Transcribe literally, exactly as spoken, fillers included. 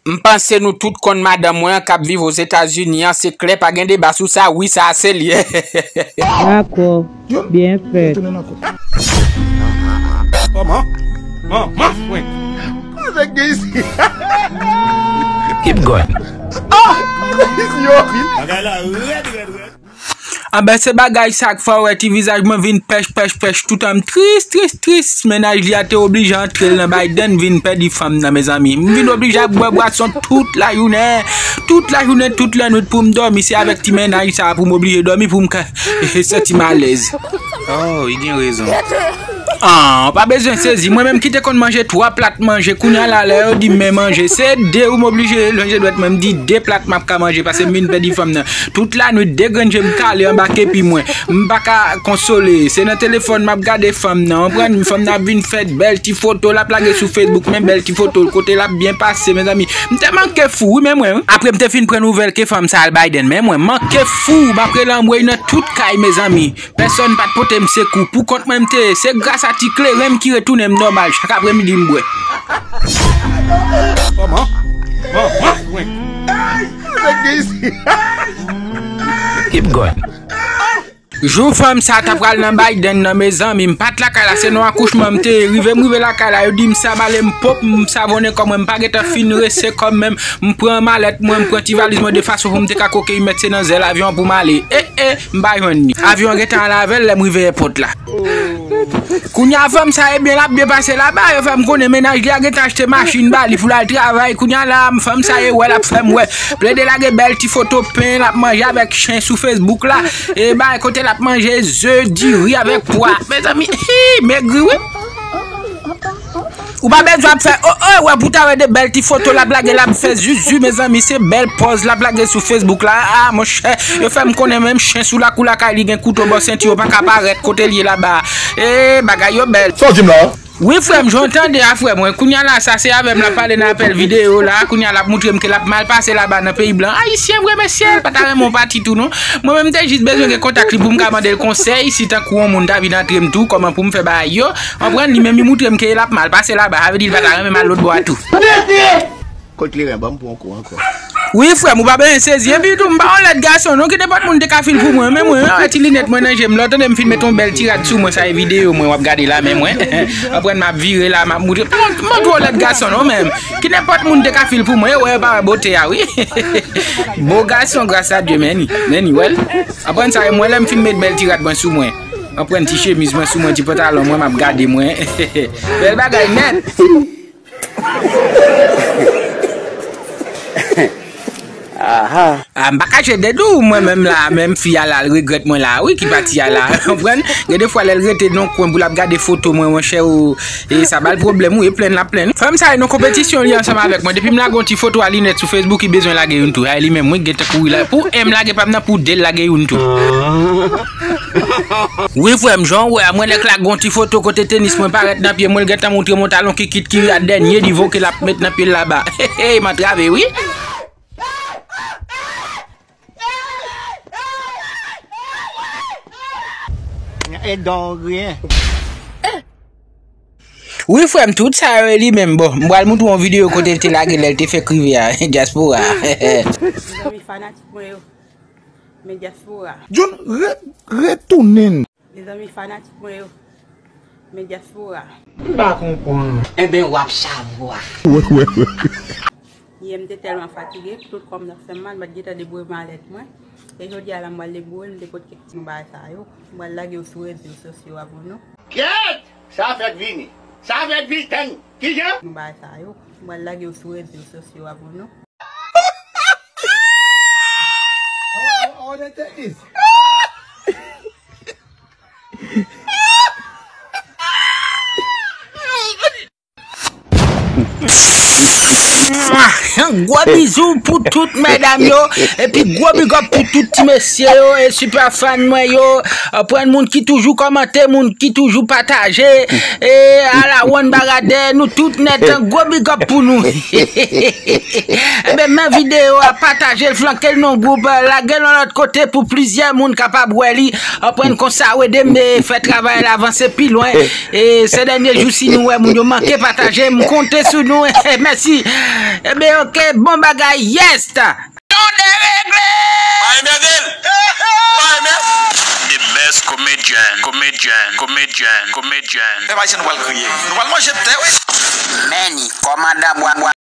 M panse nou tout konn madanm mwen an k ap viv Ozetazini an, se klè, pa gen deba sou sa, wi, sa a se l ye. Dakò, byen fèt. Kòman? Manman frenk. Kòman sa k gen isi? Keep going. Bagay la rèd, rèd, rèd. Anben se bagay sa k fè w wè ti vizaj mwen vin pèch pèch pèch toutan m tris tris tris. Mennaj li a te oblije antre l nan Biden vin pèdi fanm nan mezanmi. M vin oblije ap bwè bwason tout lajounen. Tout lajounen, tout lannwit pou m dòmi. Se avèk ti mennaj sa a pou m oblije dòmi pou m ka santi m alèz. Oh, li gen rezon. Ah, pa bezwen sezi. Mwen menm ki te konn manje twa plat manje, kounye a la lè yo di m men manje, se de wi m oblije lonje dwèt mwen, m di de plat m ap ka manje paske m vin pèdi fanm nan. Tout lanwit de grenn je m kale anba kepi mwen. M pa ka konsole. Se nan telefòn m ap gade fanm nan. Konprann? Fanm nan ap vin fè bèl ti foto l ap lage sou Facebook, men bèl ti foto l kote l ap byen pase mezanmi. M te manke fou wi men mwen. Apre m te fin pran nouvèl ke fanm sa al Biden, men mwen manke fou. M ap rele anmwey nan tout kay mezanmi. Pèsòn pa t pote m sekou. Pou kont mwen m te ye. Se gras a ti kleren m ki retounen m nòmal chak apremidi m bwè. Kòman? Manman frenk. Keep going. Jou fanm sa ta pral nan Biden nan mezanmi, m pa t lakay la, se nan akouchman m te ye. Rive m rive lakay la, yo di m sa bale m pwòp, m savonnen kò mwen, m pa gentan fin rese kò m menm. M pran malèt mwen, m pran ti valiz mwen de fason pou m te ka koke imèt se nan zèl avyon an pou m ale. E e, m pa jwenn li. Avyon an gentan ale avè l lè m rive èpòt la. Kounye a fanm sa ebyen l ap byen pase laba, yo fè m konnen mennaj li a gentan achte machin ba li pou l al travay. Kounye a la fanm sa e wè l ap fè m wè. Plede lage bèl ti foto pen l ap manje avèk chen sou Facebook la. E bay kote l ap manje ze, diri avèk pwa. Mezanmi, hi, megri wi. Ou pa bezwen ap fè o o wè pou ta wè de bèl ti foto l ap lage l ap fè zuzu mezanmi, se bèl pòz l ap lage sou Facebook la. Ah monchè, yo fè m konnen menm chen sou lakou lakay li gen kouto bò senti yo pa ka parèt kote l ye laba. E bagay yo bèl. Sa w di m la? Wi frè m, jan w tande a frè mwen, kounye a la sa se avè m l ap pale nan apèl videyo la, kounye a l ap moutre m ke l ap mal pase laba nan peyi blan. Ayisyen vre mesye, l pa ta renmen w pati tou non. Mwen menm m te jis bezwen gen kontak li pou m ka mande l konsèy, si tankou yon moun ta vin antre m tou, kòman pou m fè bagay yo. Konprann, li menm li moutre m ke l ap mal pase laba, sa vle di l pa ta renmen m al lòt bò a tou. Kot kleren, ban m pran yon kou ankò. Wi frè m, ou pa bezwen sezi. Epi tou, m pa yon lèd gason non, ki nenpòt moun te ka fil pou mwen. Men mwen, wè ti linèt mwen nan je m. Lè w tande m fin met yon bèl ti rad sou mwen, sa e videyo mwen w ap gade la, men mwen. Konprann, m ap vire la, m ap moutre. M pa yon lèd gason non, men ki nenpòt moun te ka fil pou mwen, yo wè yo pa wè bote a wi. Bo gason, gras a Dye, men ni, men ni, wè l. Konprann sa e mwen, lè m fin met bèl ti rad mwen sou mwen. Konprann ti chemiz mwen sou mwen, ti pantalon mwen, m ap gade mwen. Bèl bagay nèt. Ah, m pa kache de di w, mwen menm la, menm fi a la, l regrèt mwen la, wi, ki pati a la. Konprann? Gen de fwa lè l rete nan kwen pou l ap gade foto mwen, monchè, o, e sa ba l pwoblèm, wi, e plenn l ap plenn. Fanm sa e nan konpetisyon li ansanm avèk mwen. Depi m lage yon ti foto a linèt sou Facebook, li bezwen lage youn tou. Ay, li menm, wi, gentan kouri la. Pou en m lage pa m nan, pou de l lage youn tou. Wi, frè m, jan w wè a, mwen nèk lage yon ti foto kote tenis mwen parèt nan pye mwen, l gentan moutre m yon talon kikit ki a dènye nivo ke l ap met nan pye l laba. Hey, hey, m antrave, wi. E dò griyen. Wi, frè m, tout sa yo e li menm. Bon, m pral moutre w yon videyo kote l te lage lè l te fèk rive a, dyaspora. Mezanmi, fanatik mwen yo. Men dyaspora. John, re-, retounen. Mezanmi, fanatik mwen yo. Men dyaspora. M pa konprann. Enben, w ap savwa. Yè, m te tèlman fatige, tout kò m t ap fè m mal, m pa t gentan deboure malèt mwen. E jodi a la, m pral deboure l, m te pot kèk ti bagay sa yo. M pral lage yo sou rezo sosyo a pou nou. Kyèt! Sa fèk vini. Sa fèk vini, tann. Kijan? Nou bagay sa yo. M pral lage yo sou rezo sosyo a pou nou. Gwo bizou pou tout medam yo, epi gwo big up pou tout ti mesye yo, e super fan mwen yo. Pran moun ki toujou kòmante, moun ki toujou pataje, e ala wonn baradè, nou tout nèt, gwo big up pou nou. Enben, men videyo a, pataje l, flanke l nan gwoup, lage l yon lòt kote pou plizyè moun kapab wè li. Konprann konsa, w ede m fè travay la avanse pi lwen. E se dènye jou, si nou wè moun yo manke pataje, m konte sou nou. Mèsi. Enben, ok. Bon bagay, yes! Yon deregle! Pa emède l! Pa emède! The best comedian, comedian, comedian, comedian. Pèp ayisyen, nou pral kriye. Nou pral manje tè, wi. Many, kòmandan bwa bwa.